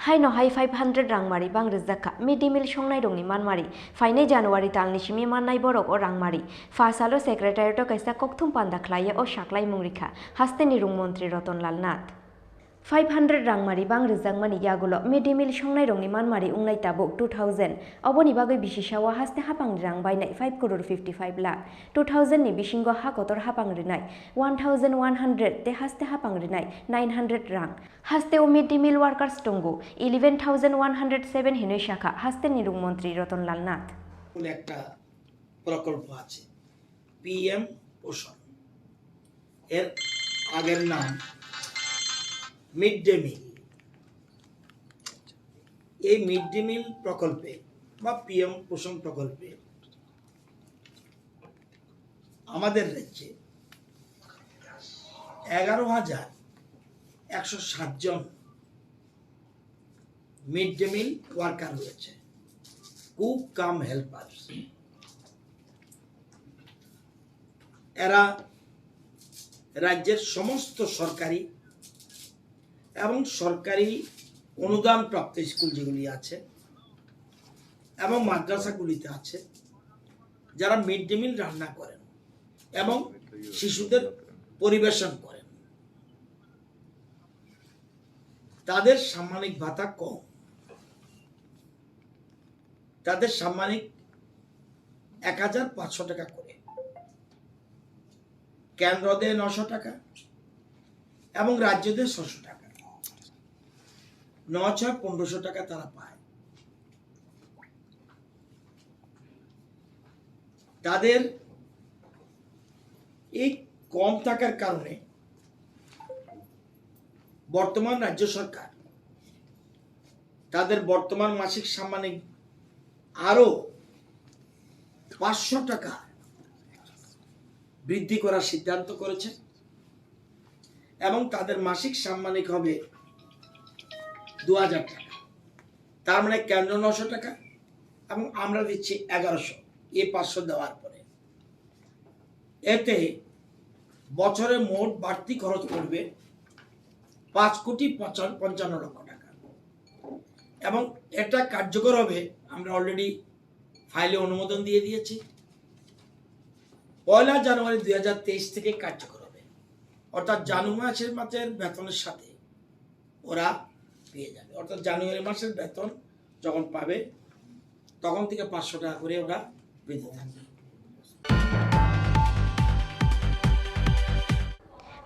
Haino hai five hundred rangmari bang rijak kha mid day meal songnairokni manmari. Phainai January talni simi mannai borok o rangmari. Pha salo secretariat o kaisa kokthum panda khlaiya o saklaimung rikha hasteni rung montri Rotonlal Nath. Five hundred rangmari bang rwjakmani yagulo mid day meal songnairokni manmari wngnai tabuk two thousand. Oboni bagwi bisisao haste haphangni rang bainai five crore fifty five lakh. Two thousand ni bisingo ha kotor haphang rwnai one thousand one hundred tei haste haphang rwnai nine hundred rang. Hasteo mid day meal workers tongo eleven thousand one hundred seven hinwi sakha hasteni rung montri Ratan Lal Nath. একটা প্রকল্প আছে পিএম পোষণ, এর আগের নাম mid day meal. এই mid day meal প্রকল্পে বা পিএম পোষণ প্রকল্পে আমাদের রাজ্যে এগারো হাজার একশো সাত জন মিড ডে মিল ওয়ার্কার রয়েছে, কুক কাম হেল্পার। এরা রাজ্যের সমস্ত সরকারি এবং সরকারি অনুদান প্রাপ্ত স্কুল যেগুলি আছে এবং মাদ্রাসাগুলিতে আছে, যারা মিড ডে মিল রান্না করেন এবং শিশুদের পরিবেশন করেন, তাদের সাম্মানিক ভাতা কম। তাদের সাম্মানিক এক হাজার পাঁচশো টাকা করে, কেন্দ্র দেয় নশো টাকা এবং রাজ্য দেয় ছশো টাকা। নয় ছয় পনেরোশো টাকা তারা পায়। তাদের এই কম থাকার কারণে বর্তমান রাজ্য সরকার তাদের বর্তমান মাসিক সাম্মানিক আরও পাঁচশো টাকা বৃদ্ধি করার সিদ্ধান্ত করেছে এবং তাদের মাসিক সাম্মানিক হবে দু হাজার টাকা। তার মানে কেন্দ্র নশো টাকা এবং আমরা দিচ্ছি এগারোশো, এই পাঁচশো দেওয়ার পরে। এতে বছরে মোট বাড়তি খরচ পড়বে পাঁচ কোটি পঞ্চান্ন লক্ষ টাকা এবং এটা কার্যকর হবে, আমরা অলরেডি ফাইলে অনুমোদন দিয়ে দিয়েছি। পয়লা জানুয়ারি দুই হাজার তেইশ থেকে কার্যকর হবে, অর্থাৎ জানুয়ারি মাসের, মাসের বেতনের সাথে ওরা পেয়ে যাবে, অর্থাৎ জানুয়ারি মাসের বেতন যখন পাবে তখন থেকে পাঁচশো টাকা করে ওরা পেতে থাকবে।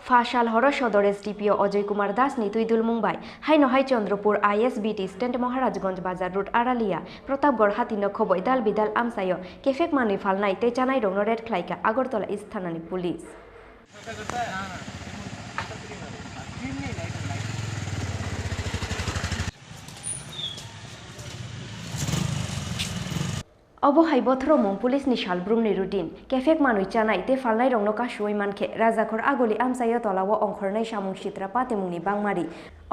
Pha sal horo Sodor S D P O Ajoy Kumar Das ni twi dulmung bai haino hai Chandrapur I S B T stand, Maharajganj Bazar Road, Aralia, Pratapgarh hati no khoboi dal bidal amchaio kephek manwi phalnai tei chanai rokno raid khlaikha Agartala East thanani police. Obo hai bothromung police ni salbrumni routine, kephek manwi chanai tei phalnairokno kasuwi mankhe Rajakhor Aguli amchaio tolao ongkhornai samung sitra patimungni bangmari.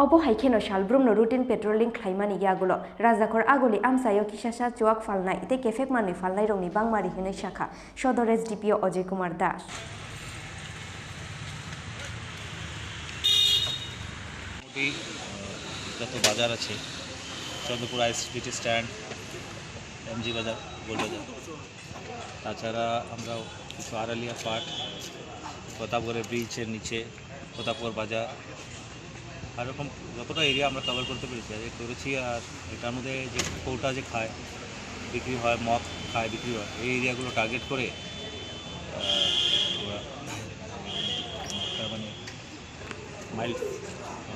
Obo hai kheno salbrumno routine patrolling khlaimani yagulo Rajakhor Aguli amchaio kisasa chuak phalnai tei kephek manwi phalnairokni bangmari hinwi sakha Sodor S D P O Ajoy Kumar Das. মোটামুটি, আহ, যত বাজার আছে, Chandrapur ISBT stand, MG বাজার, গোলবাজার, তাছাড়া আমরা কিছু আড়ালিয়া পার্ট, প্রতাপগড়ের ব্রিজের নিচে, প্রতাপগড় বাজার, আর এরকম যতটা এরিয়া আমরা কভার করতে পেরেছি, আর করেছি। আর এটার মধ্যে যে কৌটা যে খায়, বিক্রি হয়, মদ খায়, বিক্রি হয়, এই এরিয়াগুলো টার্গেট করে, আহ, ওরা একটা মানে মাইল্ড,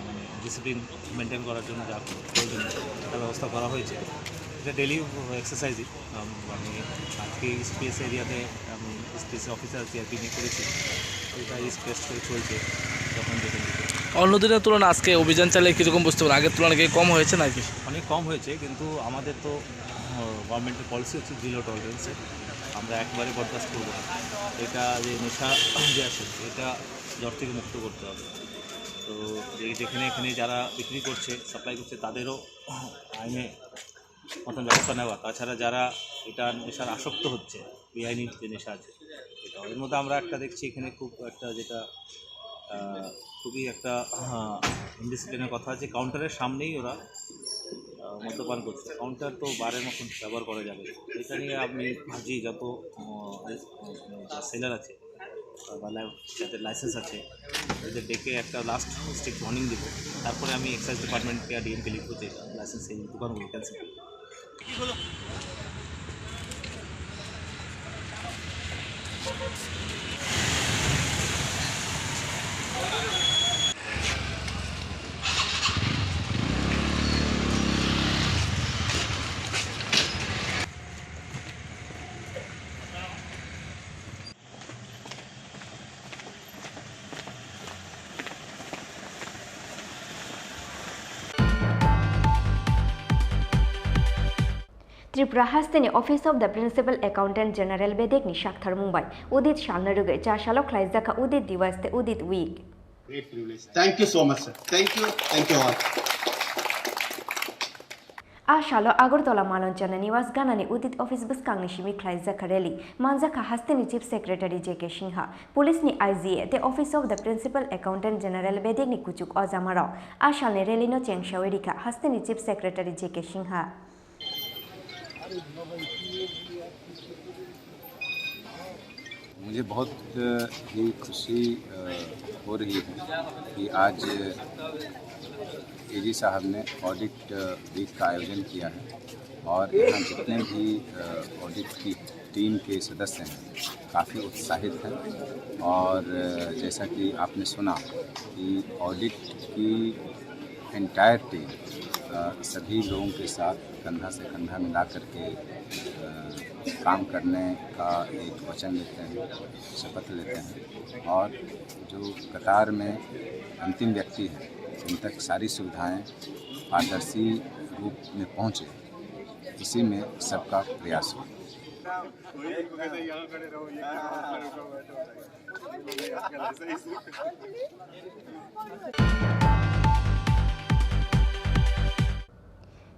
মানে, ডিসিপ্লিন মেনটেন করার জন্য যা প্রয়োজন, সেটা ব্যবস্থা করা হয়েছে। এটা ডেইলি এক্সারসাইজই। আম, মানে, আজকে স্পেস এরিয়াতে আমি স্পেস অফিসার সিআরপি নিয়ে করেছি। এটা স্পেস করে চলছে যখন যেখান থেকে। অন্যদিনের তুলনায় আজকে অভিযান চালিয়ে কীরকম বুঝতে পারেন? আগের তুলনায় কি কম হয়েছে নাকি? অনেক কম হয়েছে, কিন্তু আমাদের তো, আহ, গভর্নমেন্টের পলিসি হচ্ছে জিরো টলারেন্সের। আমরা একবারে বরদাস্ত করবো না। এটা যে নেশা যে আছে, এটা জড় থেকে মুক্ত করতে হবে। তো যে যেখানে এখানে যারা বিক্রি করছে, সাপ্লাই করছে, তাদেরও আইনে মতন ব্যবস্থা নেওয়া। তাছাড়া যারা এটা নেশার আসক্ত হচ্ছে, বেআইনি যে নেশা আছে, এটা, এর মধ্যে আমরা একটা দেখছি এখানে খুব একটা যেটা, আহ, খুবই একটা, আহ, ইনডিসিপ্লিনের কথা আছে, কাউন্টারের সামনেই ওরা, আহ, মদ্যপান করছে। কাউন্টার তো বারের মতন ব্যবহার করা যাবে না। এটা নিয়ে আমি ভাবছি যত, আহ, আহ, সেলার আছে, বা লাই-, যাদের লাইসেন্স আছে, তাদের ডেকে একটা লাস্ট স্ট্রিক্ট ওয়ার্নিং দিব। তারপরে আমি এক্সাইজ ডিপার্টমেন্টকে আর ডিএমকে লিখবো যে লাইসেন্স এই দোকানগুলো ক্যান্সেল করতে। Tripura hasteni Office of the Principal Accountant General bedekni saktharmung bai Udit salni rwgwi cha salo khlaijak kha Udit Diwas tei Udit Week. Great privilege. Thank you so much, sir. Thank you. Thank you all. A salo Agartala Malonchana Niwas ganani Udit office bwskangni simi khlaijak kha rally. Manjak kha hasteni Chief Secretary J K Singha, Police ni I G A tei Office of the Principal Accountant General bedekni kuchuk o jamarok. A salni rally no chengsawi rikha hasteni Chief Secretary J K Singha. मुझे बहुत, अ, ही खुशी, अ, हो रही है कि आज एजी साहब ने ऑडिट, अ, वीक का आयोजन किया है और यहाँ जितने भी, अ, ऑडिट की टीम के सदस्य हैं, काफ़ी उत्साहित हैं। और, अ, जैसा कि आपने सुना कि ऑडिट की एंटायर टीम, अ, सभी लोगों के साथ कंधा से कंधा मिला करके, अ, काम करने का एक वचन लेते हैं, शपथ लेते हैं और जो कतार में अंतिम व्यक्ति है, उन तक सारी सुविधाएं पारदर्शी रूप में पहुंचे, इसी में सबका प्रयास हो।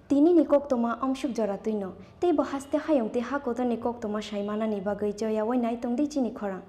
Tini ni koktoma amsuk jora twino, tei bo haste hayung tei ha kotor ni koktoma sai manani bagwi choya wai nai tong di chini khorang.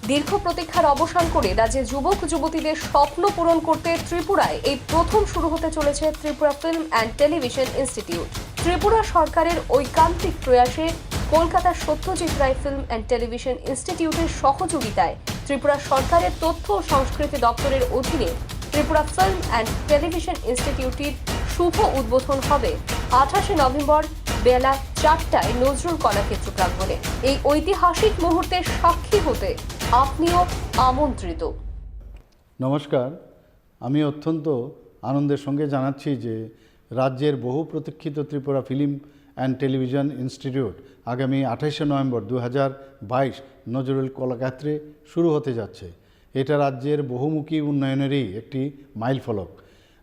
দীর্ঘ প্রতীক্ষার অবসান করে রাজ্যে যুবক যুবতীদের স্বপ্ন পূরণ করতে ত্রিপুরায় এই প্রথম শুরু হতে চলেছে Tripura film and television institute. Tripura সরকারের ঐকান্তিক প্রয়াসে কলকাতার সত্যজিৎ রায় ফিল্ম অ্যান্ড টেলিভিশন ইনস্টিটিউটের সহযোগিতায় ত্রিপুরা সরকারের তথ্য ও সংস্কৃতি দপ্তরের অধীনে ত্রিপুরা ফিল্ম অ্যান্ড টেলিভিশন ইনস্টিটিউটটির শুভ উদ্বোধন হবে আঠাশে নভেম্বর বেলা চারটায় নজরুল কলাক্ষেত্র প্রাঙ্গণে। এই ঐতিহাসিক মুহূর্তের সাক্ষী হতে আপনিও আমন্ত্রিত। নমস্কার, আমি অত্যন্ত আনন্দের সঙ্গে জানাচ্ছি যে রাজ্যের বহু প্রতীক্ষিত Tripura film and television institute আগামী আঠাশে নভেম্বর দু হাজার বাইশ নজরুল কলাক্ষেত্রে শুরু হতে যাচ্ছে। এটা রাজ্যের বহুমুখী উন্নয়নেরই একটি মাইলফলক।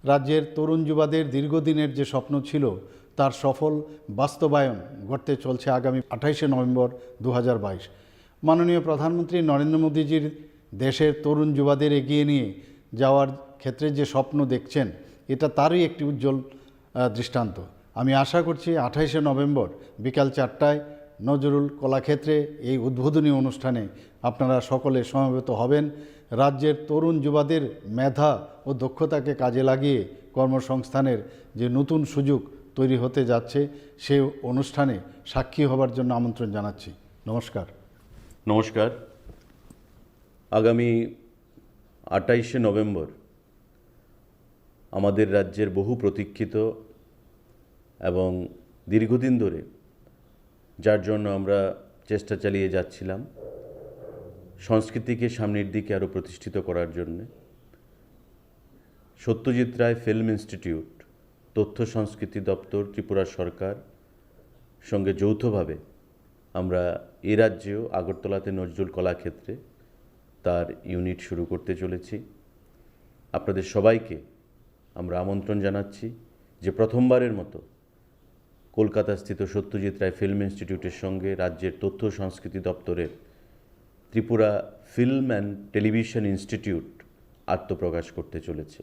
রাজ্যের তরুণ যুবাদের দীর্ঘদিনের যে স্বপ্ন ছিল, তার সফল বাস্তবায়ন ঘটতে চলছে আগামী আঠাশে নভেম্বর দু হাজার বাইশ। মাননীয় প্রধানমন্ত্রী নরেন্দ্র মোদীজির দেশের তরুণ যুবাদের এগিয়ে নিয়ে যাওয়ার ক্ষেত্রে যে স্বপ্ন দেখছেন, এটা তারই একটি উজ্জ্বল, আহ, দৃষ্টান্ত। আমি আশা করছি আঠাশে নভেম্বর বিকাল চারটায় নজরুল কলাক্ষেত্রে এই উদ্বোধনী অনুষ্ঠানে আপনারা সকলে সমবেত হবেন। রাজ্যের তরুণ যুবাদের মেধা ও দক্ষতাকে কাজে লাগিয়ে কর্মসংস্থানের যে নতুন সুযোগ তৈরি হতে যাচ্ছে, সেই অনুষ্ঠানে সাক্ষী হবার জন্য আমন্ত্রণ জানাচ্ছি। নমস্কার। নমস্কার। আগামী আঠাশে নভেম্বর আমাদের রাজ্যের বহু প্রতীক্ষিত এবং দীর্ঘদিন ধরে, যার জন্য আমরা চেষ্টা চালিয়ে যাচ্ছিলাম সংস্কৃতিকে সামনের দিকে আরও প্রতিষ্ঠিত করার জন্যে, সত্যজিৎ রায় ফিল্ম ইনস্টিটিউট, তথ্য সংস্কৃতি দপ্তর, ত্রিপুরা সরকার সঙ্গে যৌথভাবে আমরা এ রাজ্যেও আগরতলাতে নজরুল কলাক্ষেত্রে তার ইউনিট শুরু করতে চলেছি। আপনাদের সবাইকে আমরা আমন্ত্রণ জানাচ্ছি যে প্রথমবারের মতো কলকাতাস্থিত সত্যজিৎ রায় ফিল্ম ইনস্টিটিউটের সঙ্গে রাজ্যের তথ্য ও সংস্কৃতি দপ্তরের Tripura film and television institute আত্মপ্রকাশ করতে চলেছে,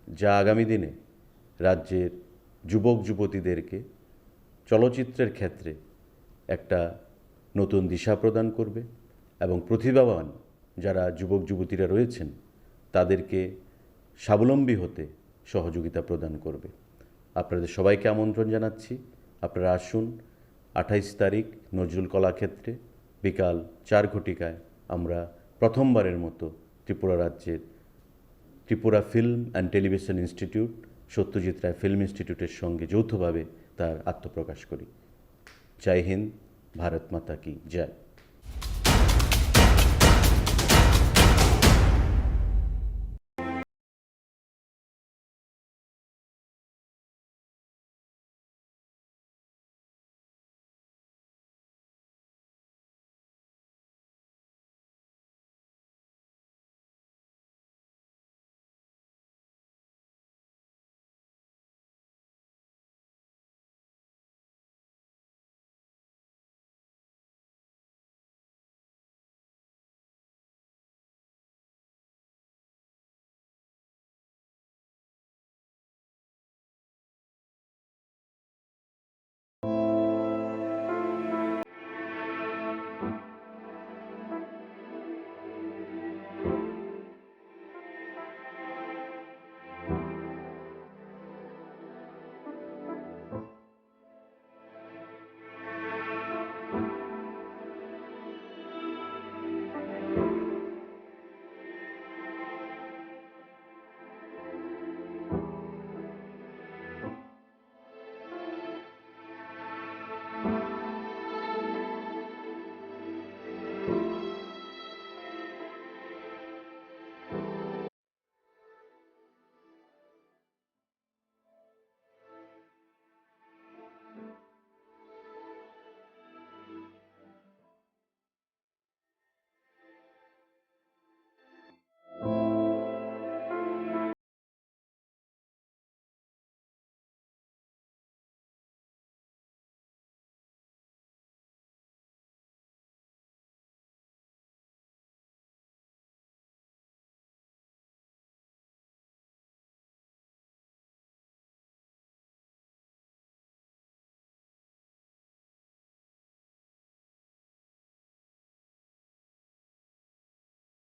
যা আগামী দিনে রাজ্যের যুবক যুবতীদেরকে চলচ্চিত্রের ক্ষেত্রে একটা নতুন দিশা প্রদান করবে এবং প্রতিভাবান যারা যুবক যুবতীরা রয়েছেন তাদেরকে স্বাবলম্বী হতে সহযোগিতা প্রদান করবে। আপনাদের সবাইকে আমন্ত্রণ জানাচ্ছি, আপনারা আসুন। আঠাইশ তারিখ নজরুল কলাক্ষেত্রে বিকাল চার ঘটিকায় আমরা প্রথমবারের মতো ত্রিপুরা রাজ্যের Tripura film and television institute Satyajit Ray film ইনস্টিটিউটের সঙ্গে যৌথভাবে তার আত্মপ্রকাশ করি। জয় হিন্দ, ভারত মাতা কি জয়।